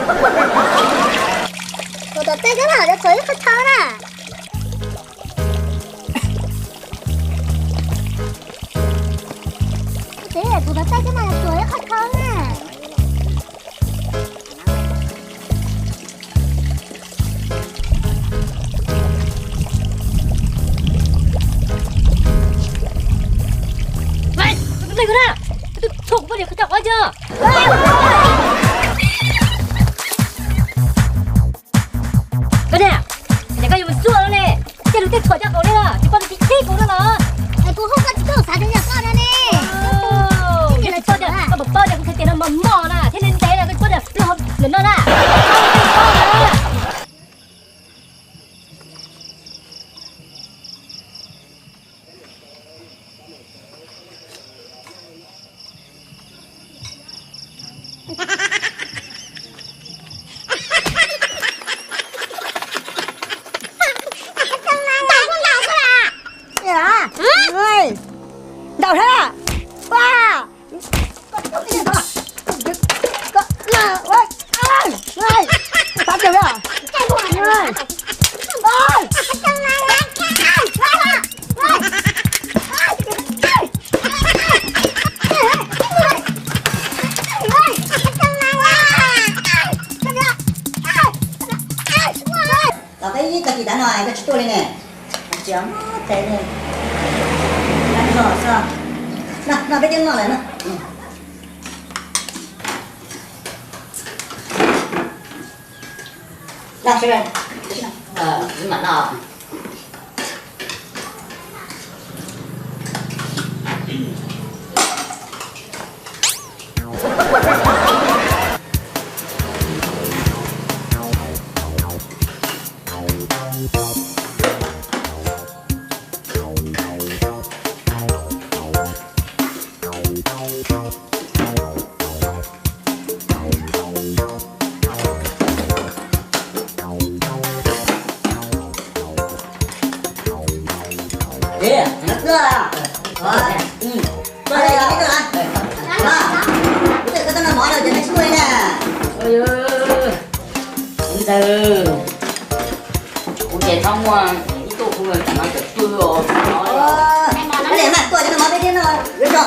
Tus tom tej koj mam txhuam ib qho thawv na. Tus tom tej koj mam txhuam ib qho thawv na. Tus tom tej koj na, tus txhuam kuv poj niam qhov chaw qhov cos. Koj niam, ces koj yuav mus xyuas no ne, cia lus tej txhuam coj kaum li los tsis pom nws tsis khib kuv no los. Es kuv hu koj tsis tau xav tias yog koj no ne. Yog tsis paub tias koj puas paub tias kuv txhais tes no mos mos na thiab ntev ntev na, koj tsis paub tias lub hauv lwm no na. Ntau thiab. Ua. Los peb ib tag kis tav no koj tsis tuaj li ne. Tsis muaj tes li. Noj xwb. Noj, noj peb twb noj lawm na. Noj seb. Mam noj. Ntawd, kuv ces txhob muaj ib tug hu tam no cov twg os. Tuaj cov no mov peb thiab no, yuav tso.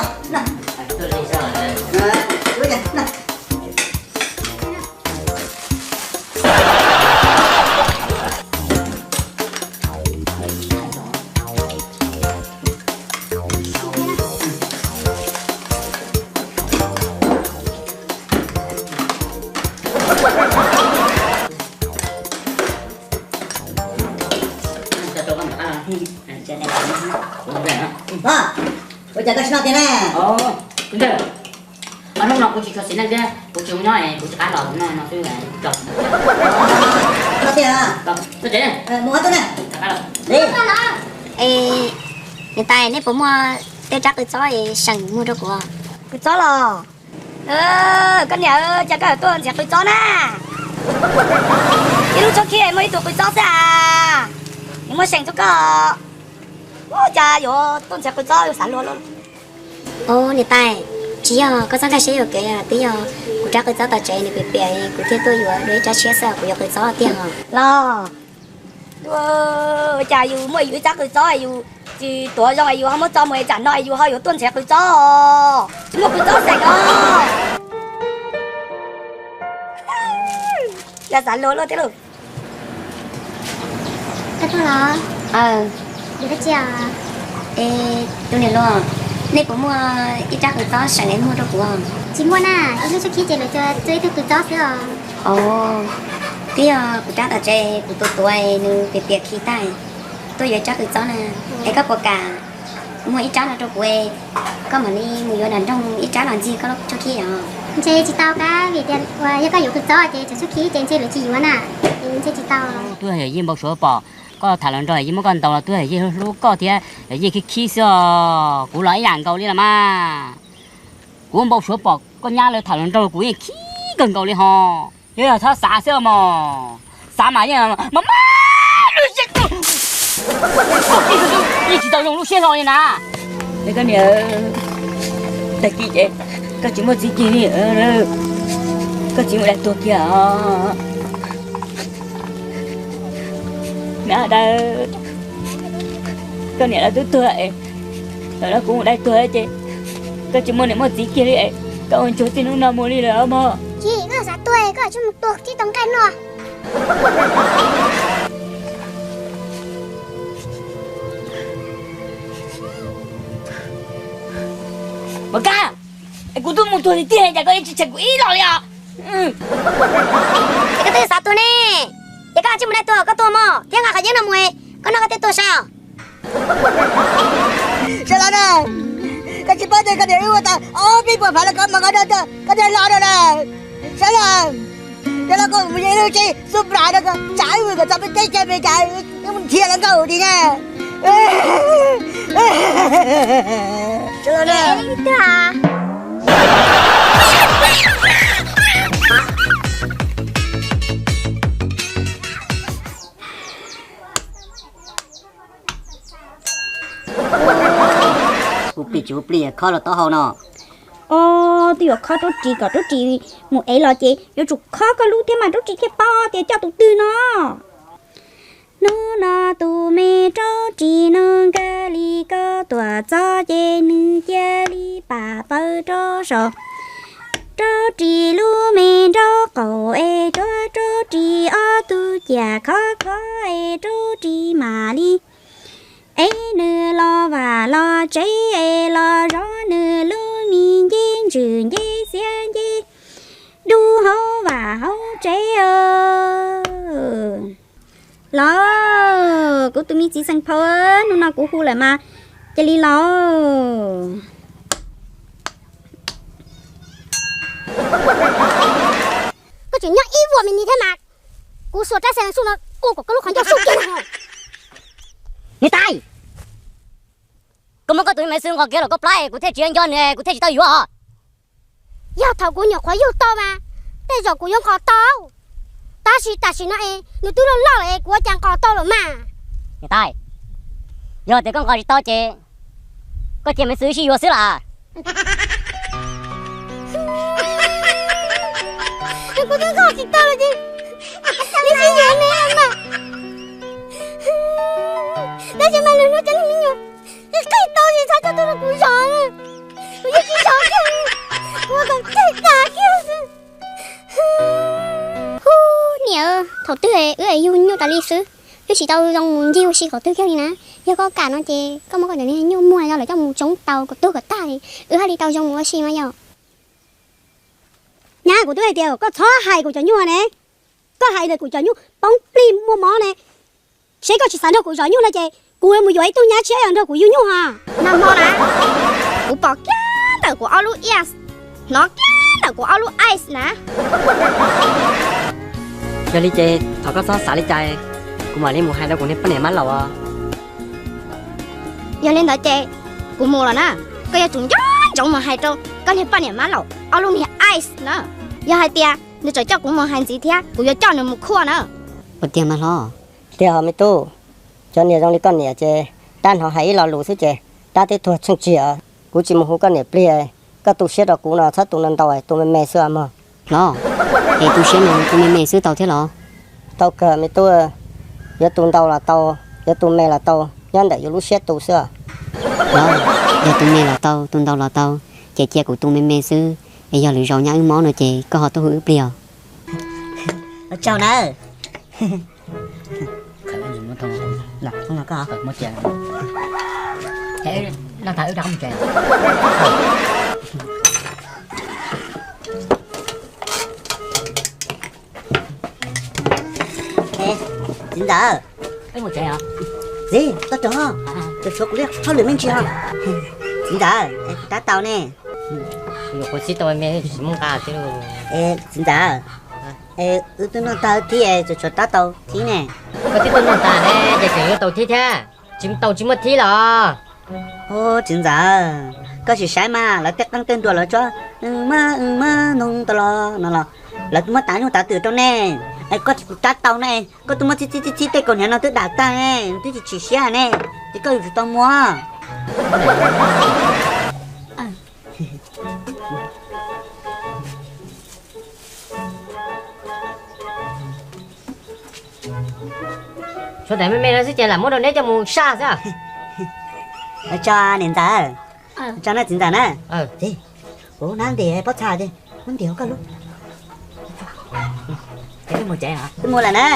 Ua cas koj tsis noj tiag na? Hnub no kuv tsis tshua xis neej thiab kuv tsis mus nyob, kuv tsis qab los no no xwb. Noj tiag. Mus ob tug na. Niam tais, nej puas muaj tej rab qws txob seem muag rau kuv? Qws txob los? Koj niam, cas koj tuaj nrhiav qws txob na? Ib lub tshoob khib muaj ib tug qws txob xwb as. Nws muaj seem rau koj. Ua cas yuav tuaj nrhiav qws txob, yuav xav luag luaj. Os niam tais, tsis yog, koj txhob nkag siab yuam kev, twb yog kuv rab qws txob tom tsev nws piam piam, kuv thiaj tuaj yuav dua ib rab tshiab xwb, kuv yuav qws txob tiag os. Los, ua cas yus muaj yus ib rab qws txob yus tsis tuav zoo es yus ho muab tso mus es tsam no es yus ho yuav tuaj nrhiav qws txob os? Tsis muaj qws txob seem os. Yog xav luag luaj thiab lauj. Tus niam hluas, nej puas muaj ib rab qws txob seem es muag rau kuv? Tsis muaj na, ib lub tshoob khib ces lawv tsuas ib tug qws txob xwb os. Os, twb yog kuv rab tom tsev kuv tuav tuav nws piam piam khi tag, tuaj yuav ib rab qws txob na. Es koj puas kam muag ib rab no rau kuv, koj mam li mus yuav nram nroog ib rab los ntxig koj lub tshoob khib os? Ntshe tsis tau kab vim tias yog koj yuav qws txob ces cov tshoob khib ces ntshe lawv tsis yuav na, ntshe tsis tau. Twb yog yij npau suav pom koj tham hluas nraug, yij muab koj ntaus los twb yog yij hlub koj thiab, yij khib khib xwb os. Kuv los ib yam nkaus li los mas. Kuv npau suav pom koj nyab lawv tham hluas nraug kuv yeej khib kawg nkaus li ho. Yog txhob xav xwb mos, xav mas yeej mas mas lub siab, yeej tsis tau zoo lub siab hlo li na. Koj niam, tag kis ces koj tsis muaj txib cig li. Koj tsis mus dai tuag kiag os. Nab Dawb, koj niam lawv twb tuag es, lawv los kuv mus dai tuag ces koj tsis muaj niam muaj txiv kiag li es koj ua ntsuag txij hnub no mus li lawm mog. Tsis, koj xav tuag koj tsis mus tuag tib tau nqaij noj. Mas Kab, es kuv twb mus tuag tiag tiag cas koj yeej tsis tshais kuv ib los li os? Es koj twb xav tuag ne, ces koj tsis mus dai tuag koj tuag mog thiab nqa qhov yeeb no mus, koj noj koj thiaj tuag saib. Sawv daws na, koj tsis paub tias koj niam wb ua tau ob peb puas phav los koj mas koj noj tuag koj thiaj hlob no na. Sawv daws, cov loj koj mus yeej lub tsev xub nplam no koj tsam wb mus kom txog peb teb chaws Amelikas, wb mus nrhiav hluas nkauj ua di na. Sawv daws na. Ua plig tsis ua plig khob rau taub hau no. Os, twb yuav khob Rub Ris kom Rub Ris mus ev los ces yuav tsum khob koj lub thiab mas Rub Ris thiaj paub tias coj tus twg no. Hnub no tus me Rub Ris no nkag li ko tuam txob ces nws cia li pam paws rau saum Rub Ris lub me nraub qaum es rub Rub Ris ob tug ciam khov kho es Rub Ris mam li ev nws los vam los tsev es los zov nws lub me ncej ntswm ncej xiab ncej dub hauv vam hauv tsev. Los, kuv tus me txiv xeem Phau, hnub no kuv hu lawm mas cia li los. Koj tseem nyob ib vuag me ntsis thiab mas kuv xuas rab xees su no ua kom koj lub qhov ncauj su kiag. Niam tais, koj muab koj tus me xwb nqos kiag los koj plab es kuv thiaj tsis nco nws, kuv thiaj tsis tau yuav. Yog thaum kuv nyuam qhuav yug tau mas tej zaum kuv yuav nqos tau, tab sis tam sim no es nws twb loj loj lawm es kuv ua cas nqos tau lawm mas. Niam tais, yog tias koj nqos tsis tau ces koj cia me xwb sib yuav xwb las. Kuv twb nqos tsis tau los ces neb sib yuav ne mas. Tab sis mas lwm hnub cov niag me nyuam qhib tau ces txhob coj tuaj rau kuv zov na. Kuv yeej tsis zov kiag, kuv ua kom tag kiag xwb. Hu, niam, thaum twg wb yug nyuj tas li xwb, wb tsis tau zoo mus ncig ua si qhov twg kiag li na. Yog koj kam no ces koj muab koj cov niag nyuj muag no lawv coj mus tsoob tau kom tuag kom tag li, wb thiaj li tau zoo mus ua si mas yom. Nyab, kuv twb hais tias koj txhob hais kuv cov nyuj ne. Koj hais ntawm kuv cov nyuj poob plig muaj mob ne. Seb koj tsis xav nrog kuv zov nyuj no ces kuv mus yuav ib tug nyab tshiab los nrog kuv yug nyuj os. Nag hmo na, kuv pom kiag ntawm kuv ob lub ears, hnov kiag ntawm kuv ob lub eyes na. Yog li ces thov koj txhob xav li cas, kuv mam li mus hais rau kuv niag poj niam mab laus os. Yog li ntawd ces kuv mus lawm na, koj yuav tsum nco ntsoov mus hais rau koj niag poj niam mab laus ob lub niag eyes na. Yog hais tias nws tseem coj kuv mus hais ntxiv thiab kuv yuav coj nws mus khuaj na. Ua tiag mas hlob. Tiag hos me tub, cov niam zoo li koj niam ces tab hnov hais ib lo lus xwb ces tab twb tuag tsheej tsig os. Kuv tsis mus hu koj niam plig, koj tu siab rau kuv no txhob tu ntau ntau, tu me me xwb os mog. Hlob, es tu siab no tu me me xwb tau thiab los? Tau kawg me tub, yuav tu ntau los tau, yuav tu me los tau, nyob ntawm yus lub siab tu xwb os. Hlob, yog tu me los tau, tu ntau los tau, ces cia kuv tu me me xwb, es yog lwm zaus nyab wb mob no ces koj ho tuaj hu wb plig os. Ua tsaug nawb. Txiv ntxawm, txiv, koj rov, tshuav kuv li hauj lwm me ntsis os. Txiv ntxawm, kuv tab tau ne. Txiv ntxawm, wb twb noj tag thib es tseem tshuav tab tau thib ne. Koj twb tuaj noj tas ne, ces tseem yuav tau thib thiab, tsis tau tsis muaj thib los. Ub, txiv ntxawm, koj sim saib mas lawv tej qeej tej nruas lawv tso, mas mas noog tau los no los lawv muab tav nyuj tav twm rau ne, es koj tsis tab tau ne, koj twb muab txhib txhib txhib tej kaus hniav no twb dam tag ne, twb tsis tshim siab ne, ces koj yuav tsum tau muab. Tshuav daim me me no xwb ces lam muab rau neb coj mus saj xwb. Tso niam ntxawm, tso na txiv ntxawm na. Kuv hnab ntim pob txha ces muab ntim koj lub. Wb mus lawm na.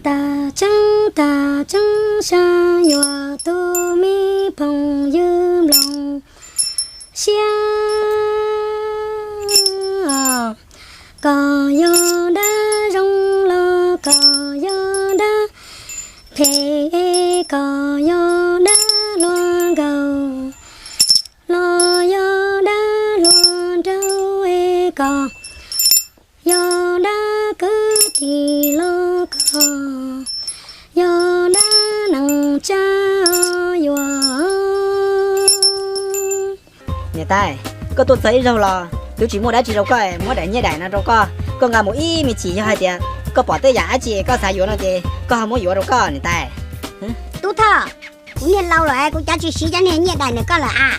Tag tseeb tag tseeb xya yuav tus me phooj ywg nplooj siab. Koj yog dab zoo los koj yog dab phem, koj yog dab hluas nkauj los yog dab hluas nraug, koj yog dab kwv tij los koj yog dab neeg tsa yuav. Niam tais, koj tuaj txog ib zaug los twb tsis muaj dab tsi rau koj, muab daim nyiaj daim no rau koj, koj nqa mus ib me chim yog hais tias koj pom tej yam dab tsi koj xav yuav no ces koj ho muab yuav rau koj niam tais. Tub Thoj, kuv niag laus lawm kuv cov tsis siv cov niag nyiaj daim ntawm koj lawm a.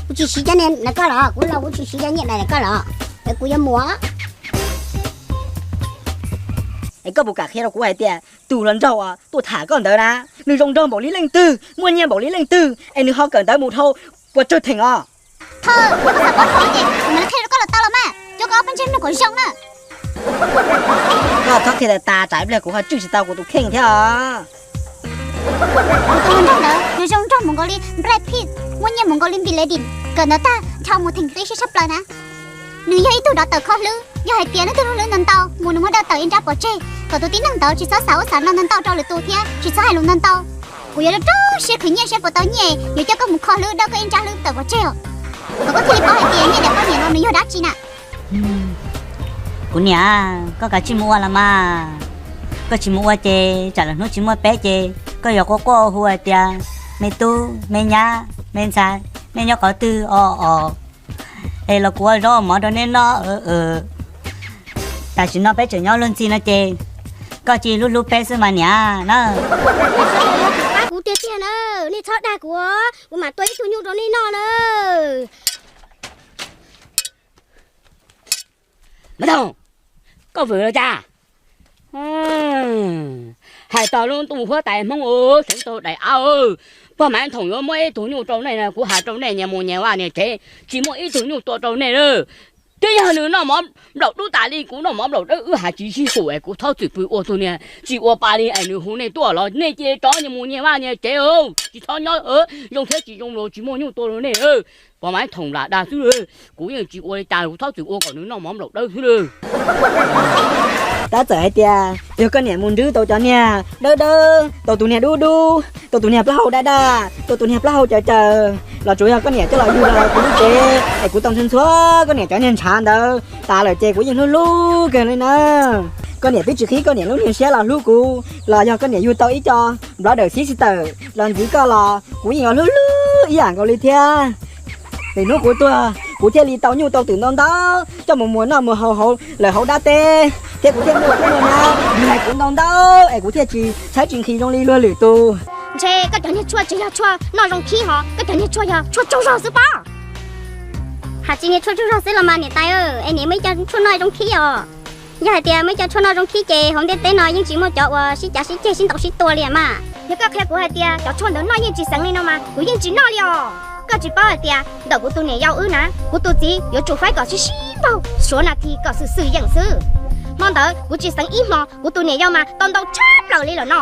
Kuv tsis siv cov niag ntawm koj lawm, kuv laus kuv tsis siv cov nyiaj daim ntawm koj lawm, es kuv yuav mus. Es koj puas kam qhia rau kuv hais tias tus hluas nraug uas tuaj tham koj ntawd na, nws zoo nraug npaum li leej twg, muaj nyiaj npaum li leej twg es nws ho kawm ntawv mus dhau puas tsawg theem os? Thov, koj xav paub qhov ces kuv mam li qhia rau koj los tau los mas, cov koj ob peb ntsej muag kom zoo na. Koj txhob qhia tas tas tsam ib pliag kuv ho tswj tsis tau kuv tus kheej thiab os. Kuv tus hluas nraug ntawd nws zoo nraug mus nkaus li Brad Pitt, muaj nyiaj mus nkaus li Bin Laden, kawm ntawv tag nrho mus theem qib siab tshaj plaws na. Nws yog ib tug dov tawm kho hlwb, yog hais tias nws tus hlwb ntau ntau mus nws muab dawj tawm ib nrab pov tseg kom tus tib neeg ntawd tsis txhob xav ub xav no ntau ntau rau lwm tus thiab tsis txhob hais lus ntau ntau. Kuv yuav rau rau siab khwv nyiaj saib puas tau nyiaj yuav coj koj mus kho hlwb dawj koj ib nrab hlwb tawm pov tseg os, kom koj thiaj li paub hais tias nyiaj daim poj niam no nws yog dab tsi na. Kuv niam, koj kav tsij mus ua los mas. Koj tsis mus ua ces tsam lwm hnub tsis muaj peb ces koj yuav quaj quaj hu hais tias me tub me nyab me ntxhais, nej nyob qhov twg os? Es los kuv ua zaub ua mov rau nej noj. Tam sim no peb tseem nyob luag ntxhi no ces koj cia li hlub hlub peb xwb mas niam na. Pab kuv tiag tiag na, nej txhob dag kuv, kuv mam tua ib tug nyuj rau nej noj na. Maiv Thoom, koj vwm los cas? Hais txog lub ntuj huab tais Hmoob, xeev tag daim av, pog Maiv Thoom yuav muab ib tug nyuj rau nej no, kuv hais rau nej nyias mus nyias vaj nyias tsev, tsis muaj ib tug nyuj tua rau nej lawm. Twb yog nws noj mov nplaum dub tas li kuv noj mov nplaum dawb, wb hais tsis sib haum es kuv txhob txwm pw ua tus niag tsis ua pa li es nws hu nej tuaj los nej cia li rov nyias mus nyias vaj nyias tsev, tsis txhob nyob zoo thiab tsis zoo los tsis muaj nyuj tua rau nej. Pog Maiv Thoom lam dag xwb, kuv yeej tsis ua li cas, kuv txhob txwm ua kom nws noj mov nplaum dawb xwb lawm. Tab txawm hais tias yog koj niam mus nrwb tau cov niag dawb dawb, tau tus niag dub dub, tau tus niag plaub hau daj daj, tau tus niag plaub hau caws caws los tsuas yog koj niam coj los yug los kuv lub tsev es kuv tau ntxhua ntxhua koj niam cov niag ntshav ntawd tas lawm ces kuv yeej hlub hlub kawg li na. Koj niam twb tsis qhib koj niam lub niag siab los hlub kuv, los yog koj niam yug tau ib co nplob dawm xib xi tawm los ntxiv koj los kuv yeej yuav hlub hlub ib yam nkaus li thiab. Lwm hnub kuv tuag kuv thiaj li tau nyuj tau twm ntau ntau coj mus muas noj mus haus hauv lawm hauv dab teb, thiab kuv thiaj muaj tub muaj nyab nrog kuv ntau ntau es kuv thiaj tsis tshaib tsis nqhis zoo li luag lwm tus. Ntshe koj cov niag tshuaj tsis yog tshuaj noj zoo khib hos, koj cov niag tshuaj yog tshuaj tsaug zog xwb pob. Hais tsis niag tshuaj tsaug zog xwb los mas niam tais, es niam muaj ib co tshuaj noj zoo khib os. Yog hais tias muaj ib co tshuaj noj zoo khib ces hauv ntiaj teb no yeej tsis muaj cov uas sib cav sib ceg sib ntaus sib tua li mas. Yog koj qhia kuv hais tias cov tshuaj ntawd noj yeej tsis xeev li no mas kuv yeej tsis noj li os. Koj tsis paub hais tias ntawm kuv tus niam yau wb na, kuv tus txiv yuav tsum faib kom sib sib npaug suav nas this kom xwm xwm yeem xwb. Hmo ntawd kuv tsis xeev ib hmo kuv tus niam yau mas tau ntau tshaj plaws li lawm no.